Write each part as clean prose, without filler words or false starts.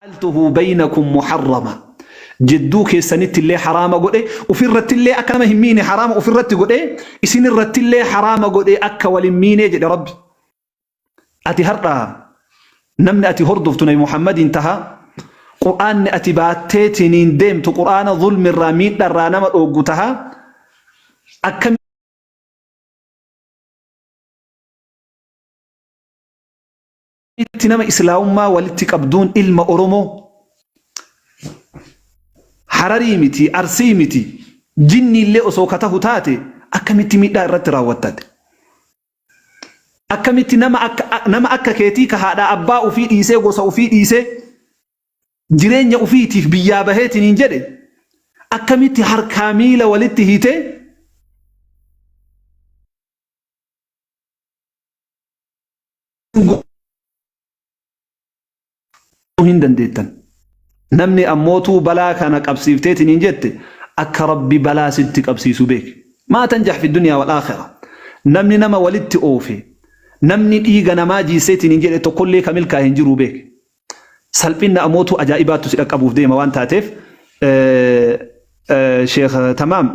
Ja'altuhu baynakum muharrama jidduu keessanitti illee haraama godhe ufirratti illee akka nama hin miine haraama ufirratti godhe isinirratti illee haraama godhe akka wal hin miine jedhe rabbi. Ati har'a namni ati hordoftu nabi Muhammadiin taha qur'aanni ati baatteetiniin deemtu qur'aana zulmirraa miidharraa nama dhooggu taha akkamitti Itti nama islaamummaa walitti qabduun ilma Oromoo Hararii miti Arsii miti jinniillee osoo ka tahu taate akkamitti miidhaa irratti raawwattate? Akkamitti nama akka nama akka keetii ka haadhaa abbaa ufii dhiisee gosa ufii dhiisee jireenya ufiitiif biyyaa baheetiniin jedhe akkamitti harkaa miila walitti hiitee hin dandeettan. Namni ammootuu balaa kana qabsiifteetiniin jette akka Rabbi balaa sitti qabsiisu beeki. Maa tanjax fi duniyaa wal aakhira. Namni nama walitti oofe, namni dhiiga namaa jiisseetiniin jedhe tokkollee ka milkaa'e hin jiruu beeki. Salphinna ammootuu ajaa'ibaattu si dhaqqabuuf deema waan taateef Sheekh Tamaam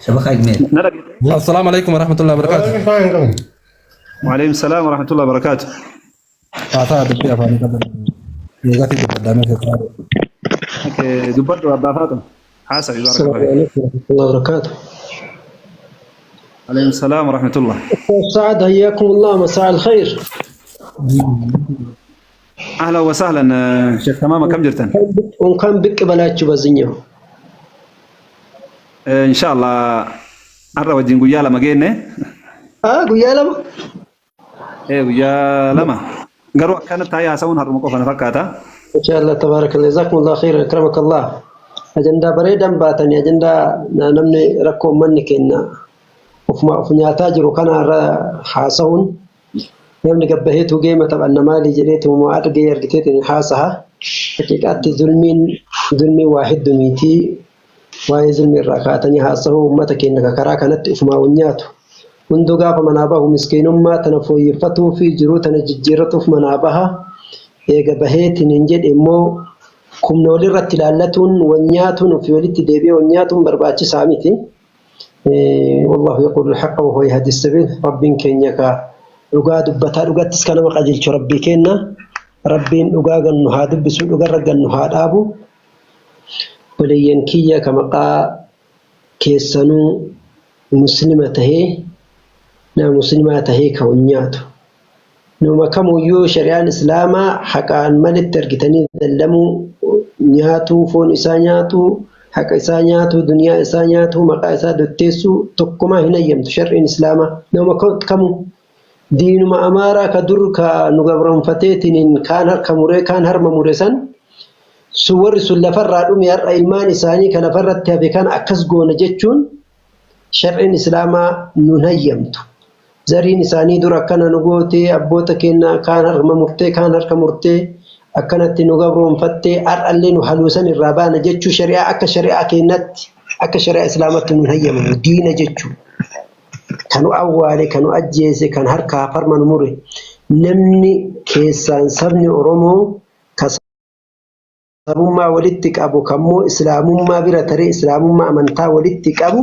Shabaka Email. Na dhageette? Assalaamu alaikum warahmatullahi wabarakatuh. Waalaikum salaam warahmatullahi wabarakatuh. Haasaa dubbii afaanii qaban. Eegatii dubbadhaa mee keessaa. Okay, dubbadhu abbaa Faaxuma. Haasawi السلام baarakallahu fiik. عليكم ورحمة الله وبركاته. Waalaikum salaam warahmatullah. أستاذ سعد حياكم الله مساء الخير. Ahlan wa sahlan Sheekh Tamaam akkam jirtan? እንኳን ብቅ በላችሁ በዚህኛው Inshallah har'a wajjin guyyaa lama geenne. ጉያ ለማ Guyyaa lama. Garuu akkana taa'ee haasa'uun har'uma qofa na fakkaata. إن شاء الله تبارك الله جزاكم الله خيرا أكرمك الله أجندا بريدا باتني أجندا نمني ركو مني كنا وفما وفنياتا جرو كان حاسون Namni gabbaheetu geema taphanna maali jedheetu moo argee argiteetiin haasaha. Haqiiqaatti zulmiin zulmiin waa hedduu miti. Waa'ee zulmii irraa kaatanii haasahuu uummata keenya ka karaa kanatti ufumaa wal nyaatu. Hunduu gaafa manaa bahu miskiinummaa tana fooyyeffatuu fi jiruu tana jijjiirratuuf manaa baha. Eega baheetiin hin jedhe immoo humna walirratti ilaallatuun wal nyaatuun ofii walitti deebi'ee wal nyaatuun barbaachisaa miti. Wallahu yaquulu alhaqqa wa huwa yahdi sabiil. Rabbiin keenya ka dhugaa dubbataa dhugattis ka nama qajeelchu Rabbii keenna. Rabbiin dhugaa gannu haa dubbisu dhugarra gannu haa dhaabu. Obboleeyyan kiyya ka maqaa keessanuu muslima tahee nama muslimaa tahee ka wal nyaatu. Nama kamuyyuu shari'aan islaamaa haqaan malitti argitanii dallamuu nyaatuu foon isaa nyaatuu haqa isaa nyaatuu duniyaa isaa nyaatuu maqaa isaa dotteessuu tokkumaa hin hayyamtu shar'iin islaamaa nama kamuu diinuma amaaraa ka dur ka nu gabroonfateetiniin kaan harka muree kaan harma mure san sun warri sun lafarraa dhume har'a ilmaan isaanii ka lafarratti hafe kana akkas goona jechuun shar'iin islaamaa nun hayyamtu. Zariin isaanii dur akkana nu gootee abboota keenya kaan harma murtee kaan harka murtee akkanatti nu gabroonfattee har'allee nu haluusan irraa baana jechuu shari'aa akka shari'aa keenyatti akka shari'aa islaamatti nun hayyamamu diina jechuu. Kan nu awwaale kan nu ajjeese kan harkaa farma nu mure namni keessaan sabni Oromoo ka sabummaa walitti qabu kammoo islaamummaa bira taree islaamummaa amantaa walitti qabu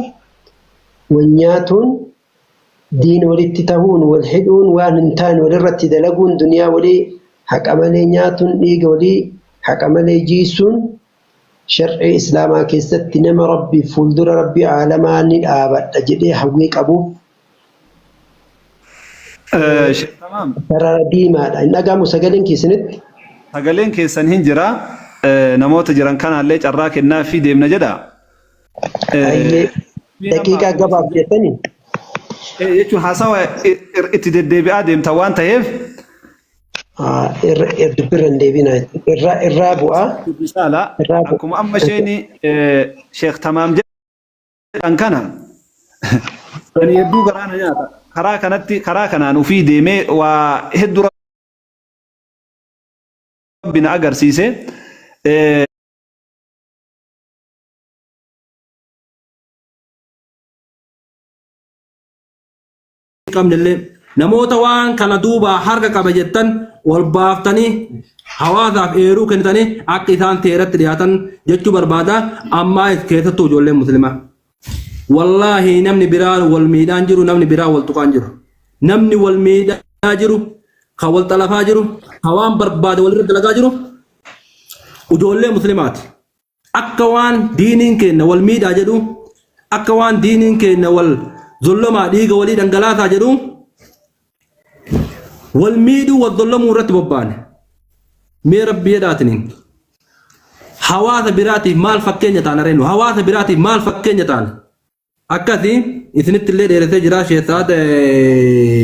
wal nyaatuun diin walitti tahuun wal hidhuun waan hin taane walirratti dalaguun duniyaa walii haqa malee nyaatuun dhiiga walii haqa malee jiisuun shar'ii islaamaa keessatti nama rabbii fuuldura rabbii aalamaa ni dhaabadha jedhee hawwii qabuuf Sheekh Tamaam. sarara diimaadha. Hin dhagahamu sagaleen keessanitti? Sagaleen keessan hin jira. Namoota jiran kanaallee carraa kennaa fi deemna jedha. Ayyee daqiiqaa gabaaf jettanii? Jechuun haasawa itti deddeebi'aa deemta waan ta'eef. Dubbirra hin deebina. Irraa bu'aa. Risaala akkuma amma isheen Sheekh Tamaam jedhan kana ani hedduu garaa na nyaata. Karaa kanatti karaa kanaan ofii deemee waa hedduu rabbi na agarsiise. Qabnellee namoota waan kana duuba harka qaba jettan Ol baaftanii hawaasaaf eeruu kennitanii akka isaan seeratti dhiyaatan jechuu barbaada. Ammaa keessattuu ijoolleen muslimaa. Wallaahi namni biraa wal miidhaan jiru, namni biraa wal tuqaan jiru. Namni wal miidhaa jiru, kan wal xalafaa jiru, kan waan barbaade walirra dalagaa jiru ijoollee muslimaati. Akka waan diiniin keenya wal miidhaa jedhu, akka waan diiniin keenya wal zollomaa dhiiga walii dhangalaasaa jedhu, wal miidhuu wal zollomuu irratti bobbaane. Mee rabbi jedhaatiniin hawaasa biraatiif maal fakkeenya taana reenu? Hawaasa biraatiif maal fakkeenya taana? Akkasi isinitti illee dheeresee jira sheessaat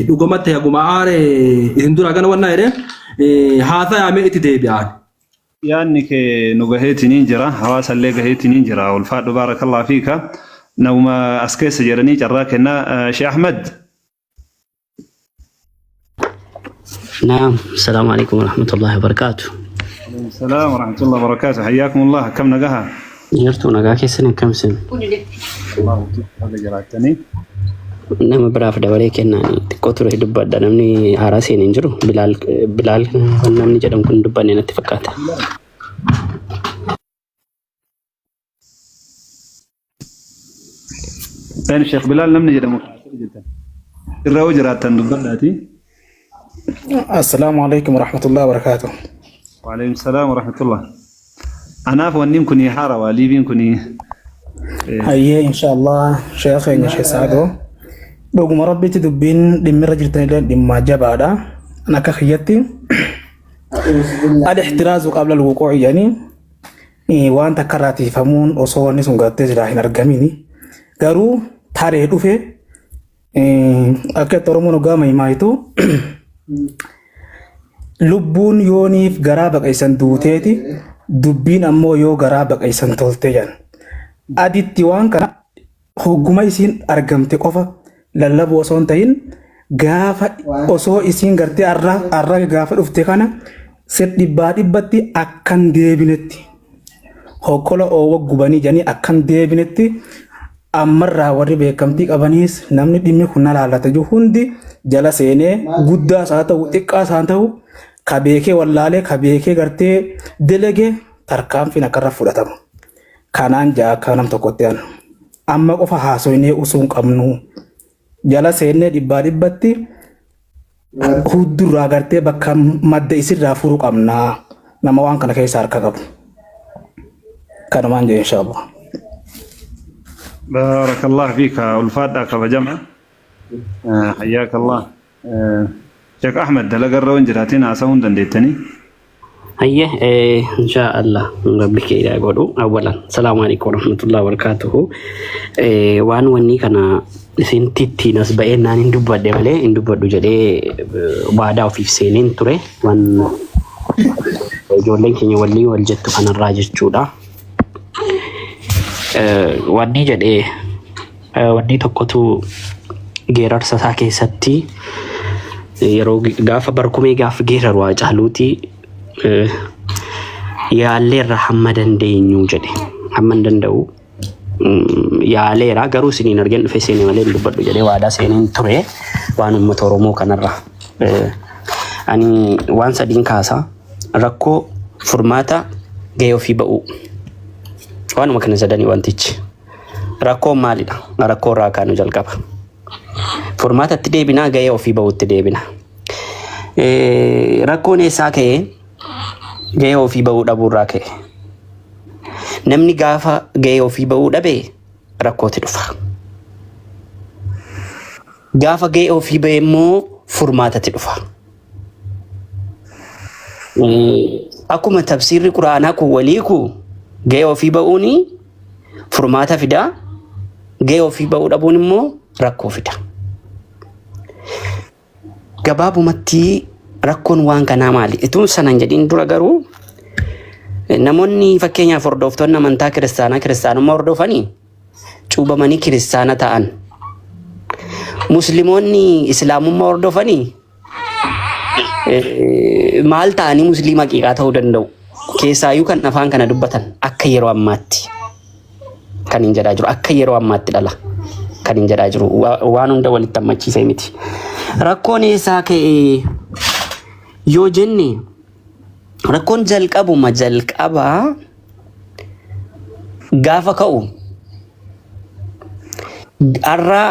dhugumatti haguma aare isin dura gana wannaa jedhee haasaa yaamee itti deebi'aan. Yaanni kee nu gaheetiniin jira, hawaasa illee gaheetiniin jira. Ulfaadhu, baarakallah fiika. Nama as keessa jedhanii carraa kennaa. Sheekh Ahmed. نعم، السلام عليكم ورحمة الله وبركاته. السلام ورحمة الله وبركاته، حياكم الله. Akkam nagaha? Jirtu, nagaa keessan, akkam isin? Haga jiraattanii. Nama biraaf dabaree kennaan xiqqoo ture dubbadha. Namni haaraa seenee hin jiru. Bilaal Bilaal namni jedhamu kun dubbanne natti fakkaata. Een Sheekh Bilaal namni jedhamu irra yoo jiraattan dubbadhaati. السلام عليكم ورحمة الله وبركاته. وعليكم السلام ورحمة الله. Anaaf wanni kun haarawaa liibiin kun. Hayyee, إن شاء الله sheekh keenya Sheekh Saadoo, dhuguma rabbitti dubbiin dhimmirra jirtanillee dhimma jabaadha. An akka kiyyatti الاحتراز قبل الوقوع jedhanii waan takka irraa tiifamuun osoo wanni sun gartee silaa hin argamini. Garuu taree dhufe akka itti Oromoon hoggaa mahimaayitu lubbuun yooniif garaa baqaysan duuteeti, dubbiin ammoo yoo garaa baqaysan tolte jedhan. Aditti waan kana hogguma isiin argamte qofa lallabuu osoo hin ta'in, gaafa osoo isiin gartee arra arra gaafa dhufte kana sir dhibbaa dhibbatti akkan deebinetti, hokkola oowwa gubanii jedhanii akkan deebinetti, ammarraa warri beekamtii qabaniis namni dhimmi kun na laallata jiru hundi jala seenee, guddaas haa ta'u xiqqaas haa ta'u, ka beekee wallaalee ka beekee gartee delege tarkaanfiin akkarra fudhatamu. Kanaan ja'a akka nam tokkotti ana. Amma qofa haasoynee usuu hin qabnu. Jala seennee dhibbaa dhibbatti huddurraa gartee bakka madda isirraa furuu qabnaa. Nama waan kana keessa harka qabu. Kanumaan jedhe, إن شاء الله. بارك الله فيك, ulfaadhaa kabajama. حياك الله. Sheekh Ahmed, dalagarra waan jiraatiin haasa'uu hin dandeettanii. Hayyee, إن شاء الله rabbi kee godhu. أولا السلام عليكم ورحمة الله وبركاته. Waan wanni kana isin tittiin as ba'ee naan hin dubbadhe malee hin dubbadhu jedhee waadaa ofiif seeneen ture, waan ijoolleen keenya walii wal jettu kanarraa jechuudha. Wanni jedhee wanni tokkotu geerarsa isaa keessatti yeroo gaafa barkumee gaafa geeraru Haacaaluuti yaalleerra hamma dandeenyu jedhe, hamma hin danda'u yaaleera, garuu isiniin argeen dhufe seene malee hin dubbadhu jedhee waadaa seeneen ture waan uummata Oromoo kanarra. Ani waan sadiin kaasa: rakkoo, furmaata, gahee ofii ba'uu. Waanuma kana sadanii wantichi. Rakkoon maalidha? Rakkoo irraa kaanu jalqaba. Furmaatatti deebinaa, gahee ofii ba'uutti deebina. Rakkoon eessaa ka'ee? Gahee ofii ba'uu dhabuurraa ka'e. Namni gaafa gahee ofii ba'uu dhabe rakkooti dhufa. Gaafa gahee ofii ba'e immoo furmaatatti dhufa. Akkuma tafsiirri quraanaa kun walii ku gahee ofii ba'uuni furmaata fidaa, gahee ofii ba'uu dhabuun immoo rakkoo fida. Gabaabumatti rakkoon waan kanaa maali? Ituun sana hin jedhin dura garuu namoonni fakkeenyaaf hordoftoonni amantaa kiristaanaa kiristaanummaa hordofanii cuubamanii kiristaana ta'an. Musliimoonni islaamummaa hordofanii maal ta'anii musliima haqiiqaa ta'uu danda'u? Keessaayyuu kan afaan kana dubbatan akka yeroo ammaatti kan hin jedhaa jiru, akka yeroo ammaatti dhala kan hin jedhaa jiru, waan hunda walitti hammachiisee miti. Rakkoon eessaa ka'e? Yoo jenne rakkoon jalqabuma jalqabaa gaafa ka'u har'a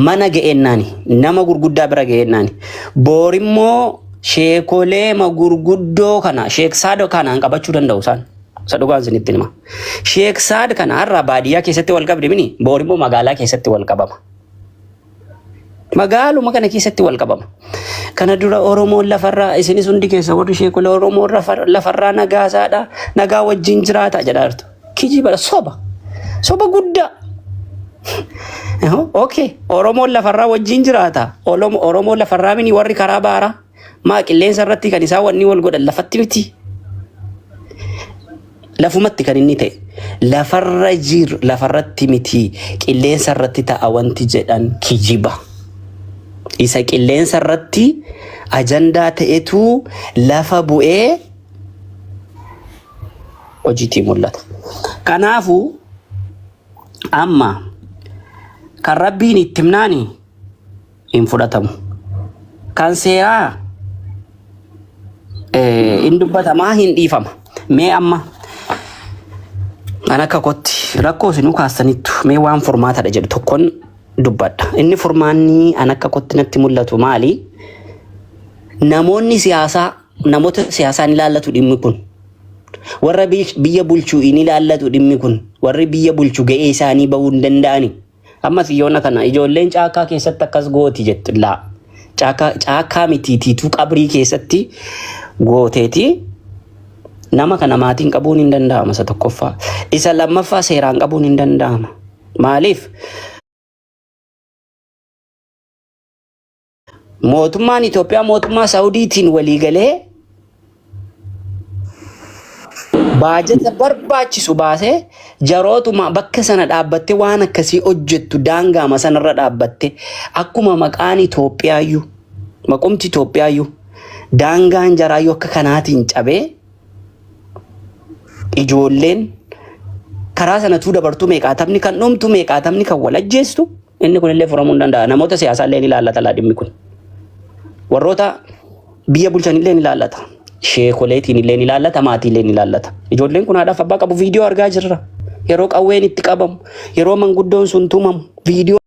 mana ga'eennaani nama gurguddaa bira ga'eennaani boorimmoo sheekolee ma gurguddoo kana sheek saado kanaan qabachuu danda'u isaan isa dhugaan isinitti hima sheek saad kana har'a baadiyyaa keessatti wal qabdi mini boorimmoo magaalaa keessatti wal qabama. Magaaluma kana keessatti wal qabama. Kana dura Oromoon lafarraa isinis hundi keessa warri sheekolee Oromoon lafarraa nagaasaadha nagaa wajjin jiraata jedhaa jirtu. Kijiba soba. Soba guddaa. Okay. Oromoon lafarraa wajjin jiraata. Oromoon lafarraa mini warri karaa baaraa. Maa qilleensa irratti kan isaan wanni wal godhan lafatti miti. Lafumatti kan inni ta'e. Lafarra jiru lafarratti miti qilleensa irratti ta'a wanti jedhan kijiba. Isa qilleensa irratti ajandaa ta'etu lafa bu'ee hojiitii mul'ata. Kanaafuu amma kan rabbiin itti himnaani hin fudhatamu. Kan seeraa hin dubbatamaa hin dhiifama. Mee amma kan akka kootti rakkoo isinuu kaastaniittu mee waan furmaatadha jedhu tokkoon dubbadha. Inni furmaanni an akka kootti natti mul'atu maali? Namoonni siyaasaa namoota siyaasaa ni ilaallatu dhimmi kun. Warra biyya bulchuu hin ilaallatu dhimmi kun. Warri biyya bulchu ga'ee isaanii bahuu hin danda'ani. Ammas yoona kana ijoolleen caakkaa keessatti akkas gooti jettu laa. Caakkaa caakkaa mitiitiituu qabrii keessatti gooteeti. Nama kana maatiin qabuun hin danda'ama isa tokkoffaa. Isa lammaffaa seeraan qabuun hin danda'ama. Maaliif? Mootummaan Itoophiyaa mootummaa Saawudiitiin walii galee baajata barbaachisu baasee jarootuma bakka sana dhaabbattee waan akkasii hojjettu daangaama sanarra dhaabbatte akkuma maqaan Itoophiyaayyuu maqumti Itoophiyaayyuu daangaan jaraayyuu akka kanaatiin cabee ijoolleen karaa sanatuu dabartuu meeqaatamni kan dhumtu meeqaatamni kan wal ajjeestu inni kunillee furamuu hin danda'a. Namoota siyaasaa illee ni ilaallata laa dhimmi kun. Warroota biyya bulchan illee ni ilaallata. Sheekoleetiin illee ni ilaallata, maatii illee ni ilaallata. Ijoolleen kun haadhaaf abbaa qabu viidiyoo argaa jirra. Yeroo qawween itti qabamu, yeroo manguddoon sun tumamu, viidiyoo